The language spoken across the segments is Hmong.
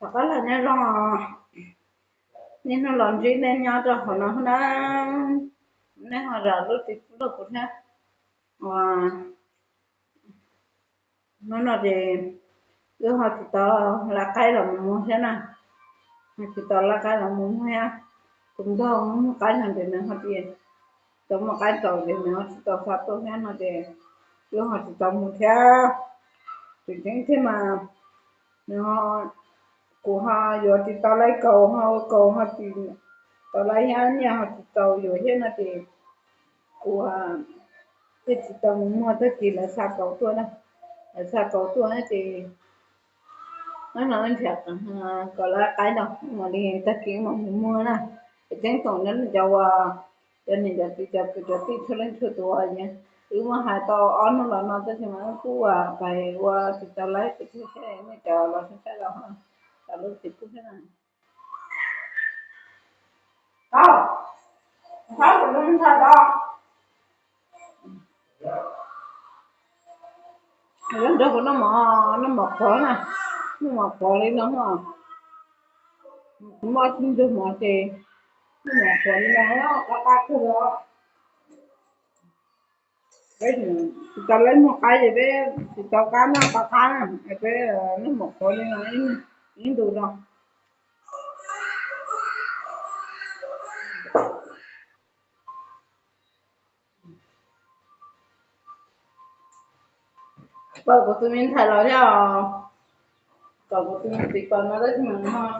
Rov qab los nyob zoo, niaj hnub los ntsib nej nyob rau hauv no na, nej ho zam lub txiv pub rau kuv thiab. Hnub no ces wb ho tsis tau laj qaib los mus muag thiab na, ho tsis tau laj qaib los mus muag thiab. Tus nraug muag qaib no ces nws ho tsis tau muaj qaib tau ces nws ho tsis tau xa tuaj thiab no ces wb ho tsis tau mus thiab. Tseem ceeb thiab mas nws ho, kuv ho yuav tsis tau laib kaus ho kaus ho tsis tau laib thiab nyiaj ho tsis tau yuav thiab no ces kuv thiaj tsis tau mus muag tag kis lawv xa kaus tuaj na. Lawv xa kaus tuaj ces no nrhiav kom laj qaib no mam li tag kis mam mus muag na. Es ceeb toom nyob cov uas cov niam cov txiv cov kwv cov tij txhua leej txhua tus, wb muab hais tau ob hnub los no tab sis mas wb kuj ua pais ua tsis tau laib, nej cov los saib los zam lub txiv pub thiab na. Tau, tau, kuv ntshai tau. Nrog kuv noj mov, noj mov qhuav na, noj mov qhuav li no. Kuv muaj ib tug mov ces noj mov qhuav li no, qab qab kawg li. Peb tsis tau laib muag qaib ces peb tsis tau qab noj qab qab na, peb noj mov qhuav li no ib ntus no. Pab kuv tus me ntxhais los thiab os. Kom kuv tus me txiv pab no tab sis mas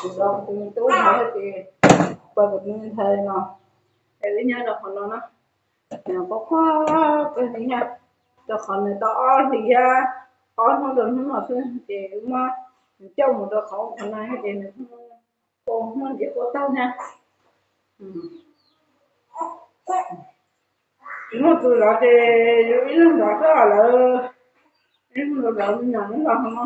kuv los kuv tus me tub no ces pab kuv tus me ntxhais no. Es wb nyob rau qhov no na, nws quaj quaj kawg li thiab, rau qhov nws tau ob hlis thiab ob hnub rau hnub no xwb ces wb muab nws coj mus rau qhov qhov no ces nws quaj muaj ntsis quaj taug thiab. Tsis muaj tus zov ces yus ib leeg zov xwb os lawm. Ib leeg zov me nyuam nyob los no.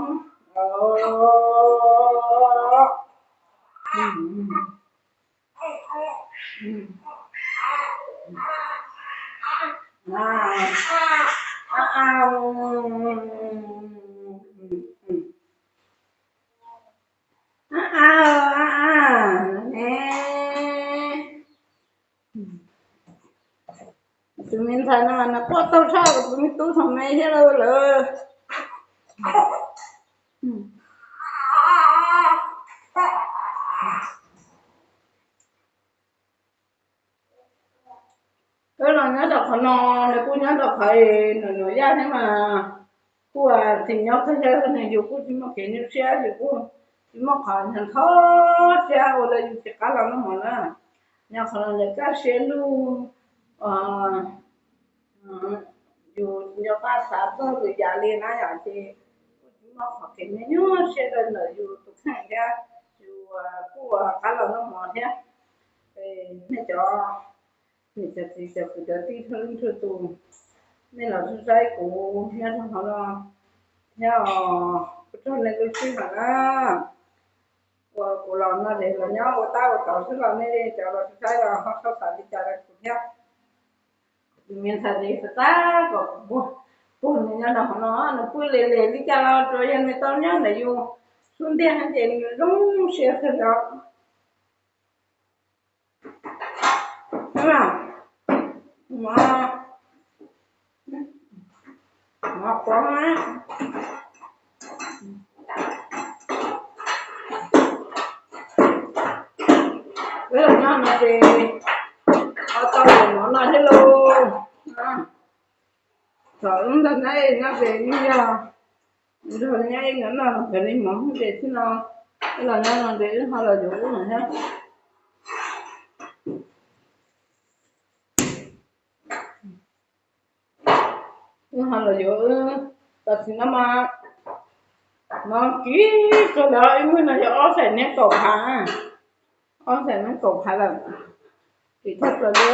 Tus me ntxhais no mas nws quaj taug tshaj kuv tus me tub thaum me thiab lawm. Wb los nyob rau qhov no, nws kuj nyob rau qhov nws nuam yaj thiab mas kuj tsis nyob qhov chaw nws, yus kuj tsis muaj kev nyuaj siab, yus kuj tsis muaj qhov nthov siab ua rau yus tsis qab los noj mov na. Nyob qhov no lawv kaj siab lug, yus nco qab xav txog lwm yam li na yom, ces kuj tsis muaj qhov kev nyuaj siab rau ntawm yus tus kheej thiab, yus kuj qab los noj mov thiab. Nej cov niam cov txiv cov kwv cov tij txhua leej txhua tus, nej los saib kuv nyob rau hauv no thiab os, kuv tsaug nej lub sij hawm na. Uas kuv los no ces los nyob ua tab ua tau xwb los nej cov los saib los ho txhob xav li cas rau kuv thiab. Tus me ntxhais ces xav tag kom puag nws nyob rau hauv no, nws pw les les li cas los tsuas yog nws tau nyob ntawm yus xub ntiag ces nws zoo siab kawg li. Mov qhuav na. Wb los nyob no ces ho tau lawm mov no thiab lauj. Thaum wb nrog nyab ej nyob ces yeej yog nrog nyab ej nkawd noj nkawd li mov hwj ces txij no wb los nyob no ces wb ho los yuav wb no thiab. Wb ho los yuav wb, tam sim no mas no kis kawg li, ib mwg no yog ob xees nees nkaum phav, ob xees nees nkaum phav lawm, kis kawg li.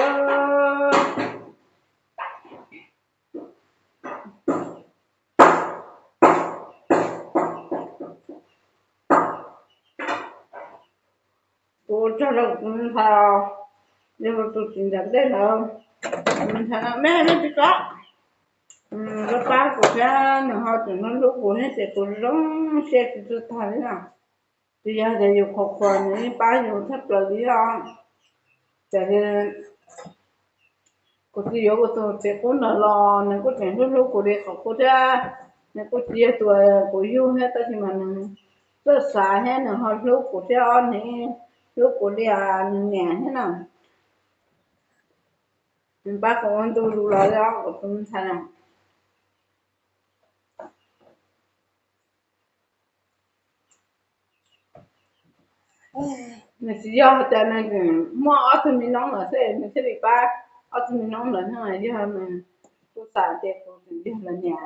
Kuv tsaug rau kuv tus me ntxhais, yog tus txiv ntawm ntej ntawd, tus me ntxhais no me me tsis kov, nws pab kuv thiab nws ho tseem hlub hlub kuv thiab ces kuv zoo siab tsis txawj tag li na. Tsis yog tias yus qhuas qhuas nws yeej pab yus tshaj plaws li os. Ces kuv twb yuav kuv tus txiv qub ntawd los nws kuj tseem hlub hlub kuv li qhov qub thiab. Nws kuj tsis yog tus kuv yug thiab tab sis mas nws txawj xav thiab nws ho hlub kuv thiab os, nws hlub kuv li nws niam thiab na. Nws pab kuv ua ntu zus los li os kuv tus me ntxhais na. Nws tsis yog tias nws muaj ob tug me noob lawm xwb nws thiaj li pab ob tug me noob lawm no, yog nws kuj xav tias kuv tseem yog lawv niam.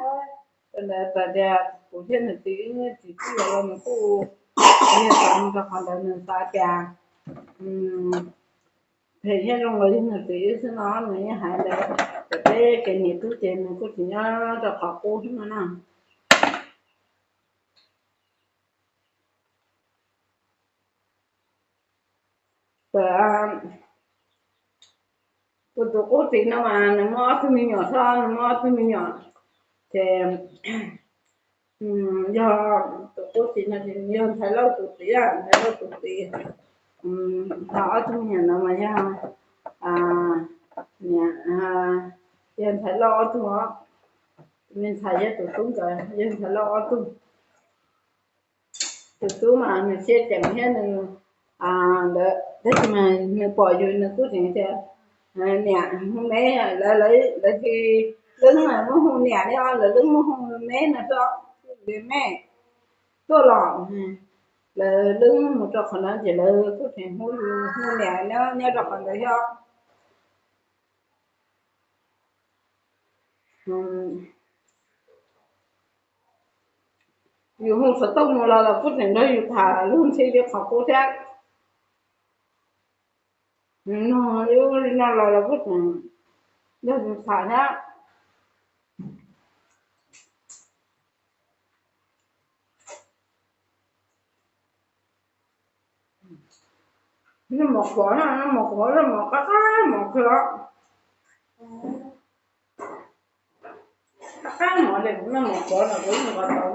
Txawm tias kuv thiab nws txiv tsis txij los nws kuj yog xav mus rau qhov ntawd, nws xav tias phem thiab zoo los yog nws txiv xwb no nws yeej hais ntawd. Txawm peb kev niam tub ces nws kuj tsis nyob rau qhov qub xwb no na. Kuv tus qub txiv no mas nws muaj ob tug me nyuam xwb, nws muaj ob tug me nyuam. Ces yog tus qub txiv no ces yog ntxhais Lauj tus txiv, ntxhais Lauj tus txiv. Ho ob tug me nyuam no mas yog niam, yog ntxhais Lauj ob tug, me ntxhais thiab tus tub nkawd yog ntxhais Lauj ob tug. Tus tub mas nws siab ceev thiab nws ntawd tab sis mas nws pom yus nws kuj tseem tias niam hu me, lawv, lawv tsis leeb muab hu niam li os, lawv leeb muab hu me no xwb, me tuaj los. Lawv leeb mus rau qhov no ces lawv kuj tseem hu yus hu niam nyob rau qhov ntawd thiab. Yus hu xov tooj mus los los kuj tseem nrog yus tham luag ntxhi li qhov qub thiab. Nws nog ib ub li no los los kuj tseem nrog yus tham thiab. Noj mov qhuav, noj mov qhuav, noj mov qab qab mov kawg os. Qab qab mov li kuv noj mov qhuav no kuv yeej nqa tau.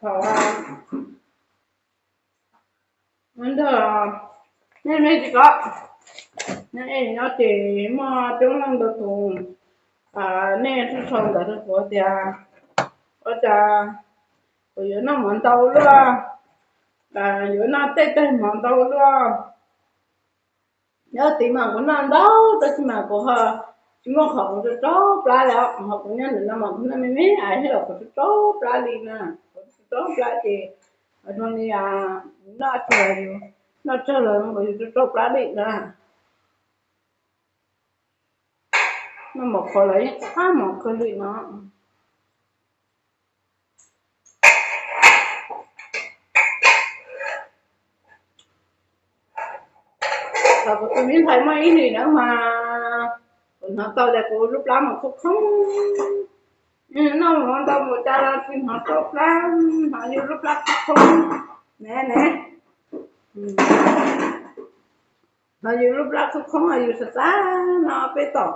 Thaum nrog nej me tsis kov, nej nyob ces muaj coob leej ntau tus, nej tsis sau ntawv rau kuv tias ua cas kuv yuav noj mov ntau luaj, yuav noj tej tag mov ntau luaj. Nyob tid mas kuv noj ntau tab sis mas kuv ho tsis muaj qhov kuv rau rau plab li os. Ho kuv nyob ntawm no mas kuv noj me me thiab los kuv rau rau plab li na. Kuv rau rau plab ces zoo li noj tsawg los yus, noj tsawg los kuv yus rau rau plab li na. Noj mov qhuav los yeej qab mov kawg li no. Thaum kuv tus me ntxhais muaj ib hlis na mas kuv hnov tau tias kuv lub plab mas khoob khoob. Noj mov ntau npaum cas los tsis hnov rau plab, hnov yus lub plab khoob khoob ne ne. Hnov yus lub plab khoob khoob yus xav xav noj peb tom.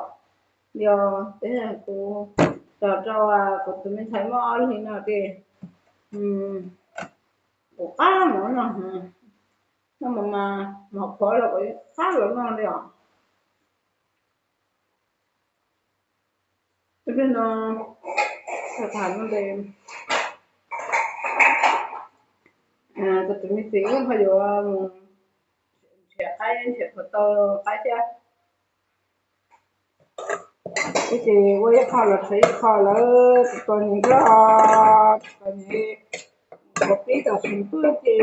Yog peb kuv los rau kuv tus me ntxhais muaj ob hlis no ces kuv qab mov no, noj mov mas mov qhuav los kuv qab los noj li os. Ib pliag no tham no ces kuv tus me txiv ho yuav mus nrhiav qaib, nrhiav qhov tau qaib thiab. Ces ua ib qho los tshuav ib qho lawm, tus txom nyem nrog tus txom nyem, kuv pib tom xeem tuaj ces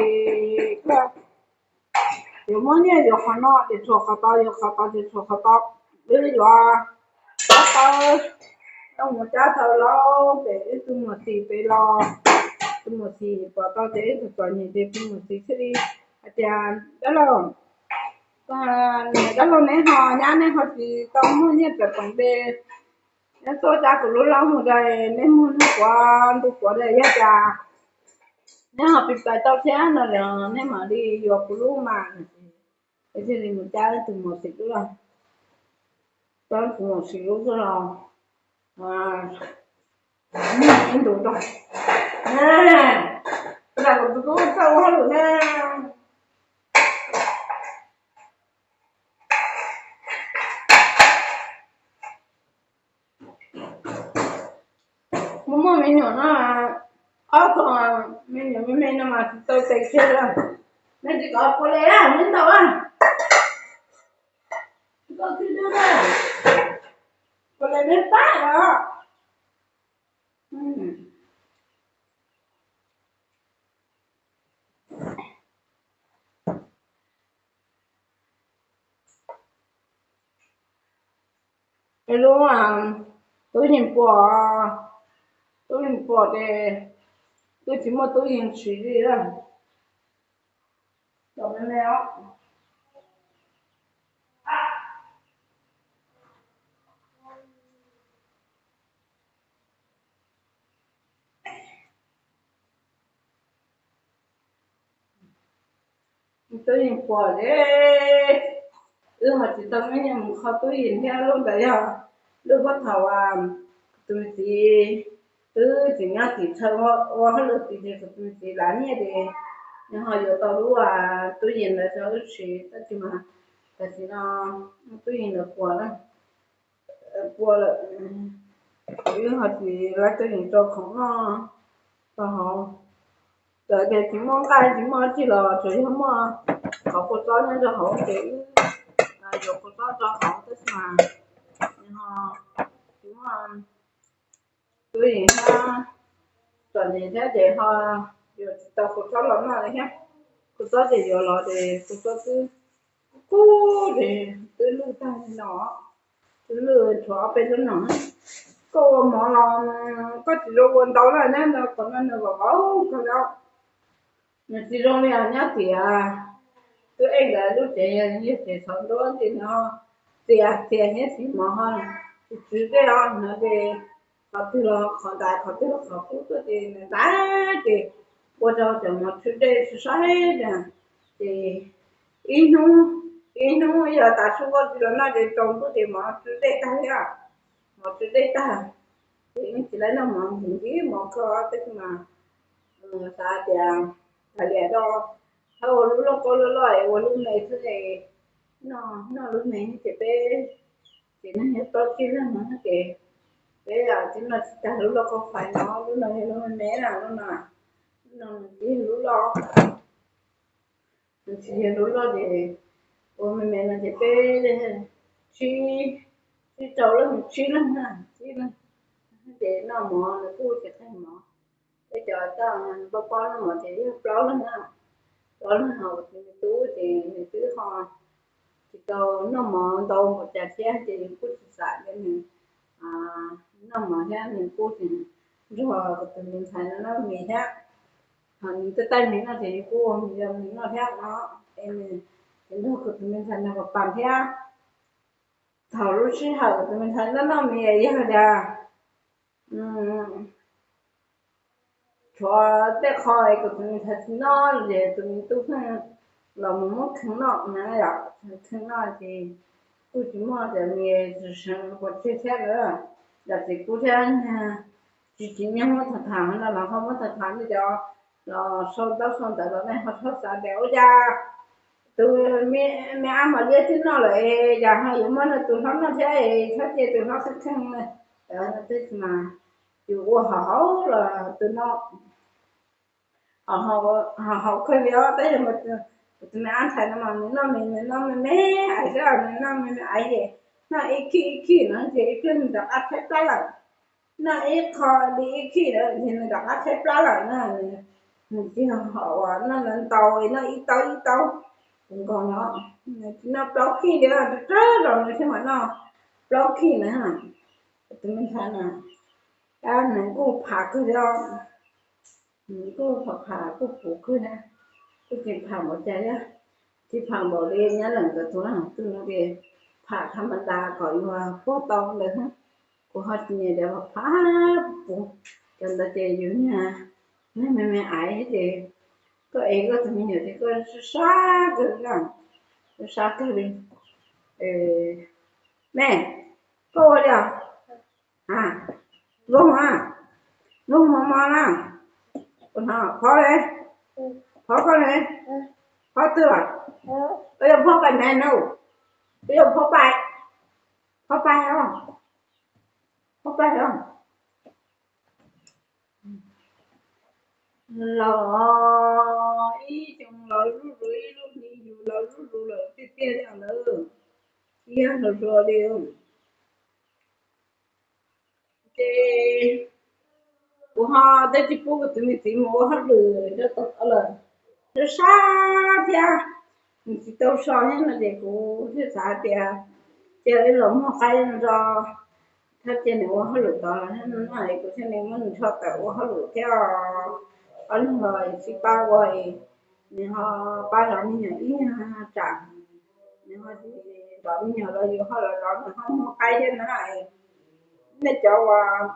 yuav muab nyiaj yuav qhov no ces tshuav qhov tod, yuav qhov tod ces tshuav qhov tod. Wb yuav cab tau, wb mus cab tau lauj, pem wb tus muam xis pem los, tus muam xis pom tau tias wb tus txom nyem ces tus muam xis thiaj li hais tias dab laug, niam dab laug neb ho nyab neb ho tsis tau muaj nyiaj tawm peev de, neb tuaj cab kuv lub laub mus de, neb muag ntuj puav ntuj puav de yog cas neb ho pib pais tau thiab no los neb mam li yuav kuv lub mas. Es thiaj li mus cab tus muam xis lub, cab tus muam xis lub xwb los muag ib ntus rau. Lam kuv tus tub txawj ua hauj lwm na. Muaj muaj me nyuam no, ob tug me nyuam me me no mas tsis tau tes kiag li. Nej tsis kom pua le, nej ntau, tsis tau kiag li, pua le nej pab os. Es lub tub yees puas, tub yees puas ces twb tsis muaj tub yees siv li lawm. Tom me me os. Tub yees puas ces wb ho tsis tau muaj nyiaj mus kho tub yees thiab. Lub ntawd yog lub puag thaum tus me txiv, wb tseem nyob tim chaw ua hauj lwm tim ces tus me txiv lav nyiaj ces nws ho yuav tau lub tub yees ntawd rau wb siv. Tab sis mas tam sim no tub yees ntawd puas lawm, puas lawm, wb ho tsis laib tub yees rau khoom noj rau hauv. Txawm tias tsis muaj nqaij tsis muaj dab tsi los tsuas yog muaj qhov kua txob nyob rau hauv ces wb yuav kua txob rau hauv tab sis mas nws ho tsis muaj tub yees thiab, txom nyem thiab ces ho yuav tsis tau kua txob los noj li thiab. Kua txob ces yuav los ces kua txob twb kub kub ces twb lwj tag li no, twb lwj tshuav ob peb lub no. Koj ua mov los koj tsis zoo ua ntau lawm na, qhov no nws vauv vauv kawg li. Nws tsis zoo li os, nyob tias twb ej ntawd lub tsev yog tsev xov nruab ces nws ho txias txias thiab txias mov ho tsis tswv dej os no ces qhov twg los qhov ntawd, qhov twg los qhov kub tuaj ces nws ntawd ces ua rau cov mov tswv dej saib saib na. Ces ib hnub, ib hnub yog tav su ua tsis los noj ces tsaus ntuj ces mov tswv dej tag li, mov tswv dej tag. Ces yeej tsis laib noj mov, ntxim ntxim mov kawg tab sis mas xav tias kav liam rau, txhob ua lub lauj kaub loj loj es ua lub me xwb es noj, noj lub me ces peb tsev neeg yog plaub tsib leeg no ces peb twb noj tsis tag lub lauj kaub fais no, lub no yog lub me me na, lub no, lub no nws tsis yog lub loj, nws tsis yog lub loj ces ua me me no ces peb tsib, tsib rau leej, tsib leeg na, tsib leeg ces noj mov nws kuj tsis qeeg mov. Peb cov toj pob pob noj mov ces yog plaub leeg na, plaub leeg ho ua tus me tub ces nws twb ho tsis tau noj mov ntau npaum cas thiab ces yus kuj tsis xav nrog nws noj mov thiab, nws kuj tseem nrog kuv tus me ntxhais no noj mis thiab. Ho nws tej taij mis noj ces yus kuj ua mis rau nws noj thiab no. Es nws nrog kuv tus me ntxhais no pam pam thiab. Thaum lub sij hawm kuv tus me ntxhais noj noj mis yog tias tshuav tej qho es kuv tus me ntxhais tsis noj ces tus me tub pheej los mus muab kheej noj na yom, kheej noj ces kuj tsis muaj cov mis seev pov tseg thiab lawm. Yog txiv kub thiab tsis tsim nyog muab tham tham no los ho muab tham tham li cov los sau ntaub sau ntawv los nej ho txhob xav tias ua cas tus me ab mos liab twb noj lawm es cas ho yuav muab nws tus hlob noj thiab es txhob cia tus hlob kheej kheej na. Tab sis mas yus ua haum haum los tus no haum haum kawg li os. Tab sis kuv tus me ab ntxhais no mas nws noj mis nws noj me me aiv xwb, nws noj me me aiv ces noj ib khib ib khib no ces ib pliag nws rov qab tshaib plab lawm. Noj ib qho li ib khib no ces nws rov qab tshaib plab lawm na. Nws tsis haum uas noj ntau, noj ib taub ib taub nkaus no. Nws tsis noj plaub khib li, rau rau zaus nws thiaj mam noj plaub khib na. Tus me ntxhais na, nws kuj pham kawg li os. Nws kuj pham pham kuj puv kawg na, kuj tsis pham npaum cas thiab. Tsis pham npaum li nyob leej ntawd tus leej twg no ces pham tham ma ntas kom yuav puag tau ntawd xwb. Kuv ho tsis nyiam tias pham puv, cov ntawd ces yus niag me me aiv ces koj ev koj tus me nyuam ces koj sab sab kawg li, sab kawg li. Me, koj ua li os? Voog a, voog mos mos na. Phov ne, phov koj ne, phov twg los? Koj yuav phov pais ne no, koj yuav phov pais, phov pais os, phov pais os. Los ib xyoo los zuj zus, ib lub hli yus los zuj zus lawm tiag tiag li lawm, iab hluas hluas li. Ces kuv ho twb tsis pub kuv tus me txiv mus ua hauj lwm rau tom lawm, sab sab thiab, nws tsis tau so thiab no ces kuv thiaj xav tias cia wb los muag qaib no, thiab cia nws ua hauj lwm tod no es kuv thiaj li muab nws nrho tawm ua hauj lwm thiab. Ob leeg los sib pab ua, nws ho pab zov me nyuam ib nyuag tsam, nws ho zov me nyuam los yus ho los zov nws ho muag qaib thiab na. Nej cov uas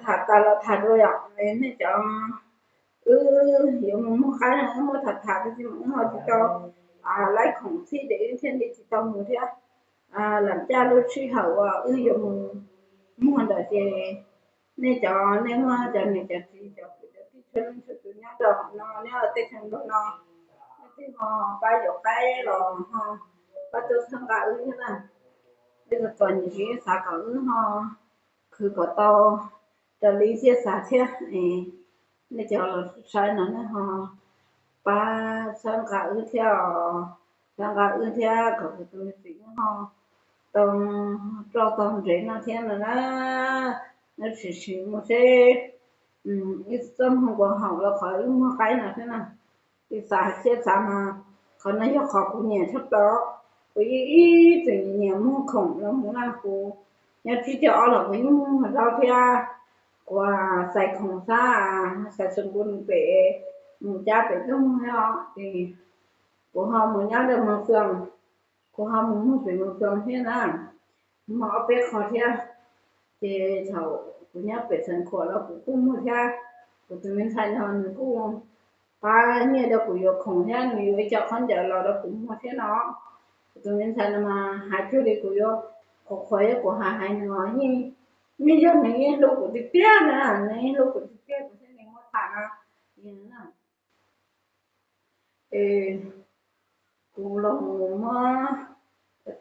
tham tas los tham dua yom, nej cov, wb yuav mus muag qaib no wb muab tham tham tab sis mas wb ho tsis tau laib khoom txhij ces wb thiaj li tsis tau mus thiab. Lam caj lub sij hawm uas wb yuav mus muag ntawd ces nej cov, nej muaj cov niam cov txiv cov kwv cov tij txhua leej txhua tus nyob rau hauv no nyob rau teb chaws Nplog no, nej twb ho pab yuav qaib los ho pab tuaj txhawb nqa wb thiab na. Wb txom txom nyem ces wb xav kom wb ho khwv kom tau raws li siab xav thiab. Nej cov los saib no nej ho pab txhawb nqa wb thiab os, txhawb nqa wb thiab kom kuv tus me txiv wb ho tau roj tau ntsev noj thiab no na. Neb sim sim mus seb wb txoj hmoo puas haum los qhov wb muag qaib no thiab na. Wb xav siab xav mas qhov no yog qhov kuv nyiam tshaj plaws. Kuv yeej ib txwm nyiam muag khoom los mus na, kuv nyob tsib caug ob los kuv yeej muag zaub thiab, kuv xais khoom xab, xais xoo nkuj nws pem, mus cab pem tuaj muag thiab os. Ces kuv ho mus nyob rau Moos Xyoos, kuv ho mus muag pem Moos Xyoos thiab na, muag ob peb qho thiab. Ces thaum kuv nyob pem Xeev Khuam los kuv kuj muag thiab. Kuv tus me ntxhais no nws kuj pab nyiaj rau kuv yuav khoom thiab, nws yuav ib co khaub ncaws los rau kuv muag thiab no. Kuv tus me ntxhais no mas hais cuag li kuv yuav qhuas qhuas, yog kuv hais hais nws os, yeej, yeej yog nws yeej hlub kuv tiag tiag na, nws yeej hlub kuv tiag tiag kuv thiaj li muab tham no. Es kuv los muab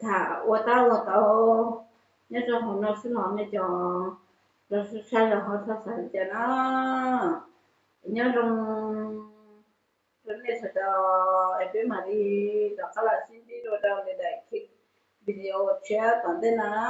tham ua tab ua tau nyob rau hauv no xwb los nej cov los saib los ho txhob xav li cas na. Nyob zoo rau nej sawv daws es peb mam li rov qab los sib ntsib dua rau lwm daim video tshiab tom ntej no na.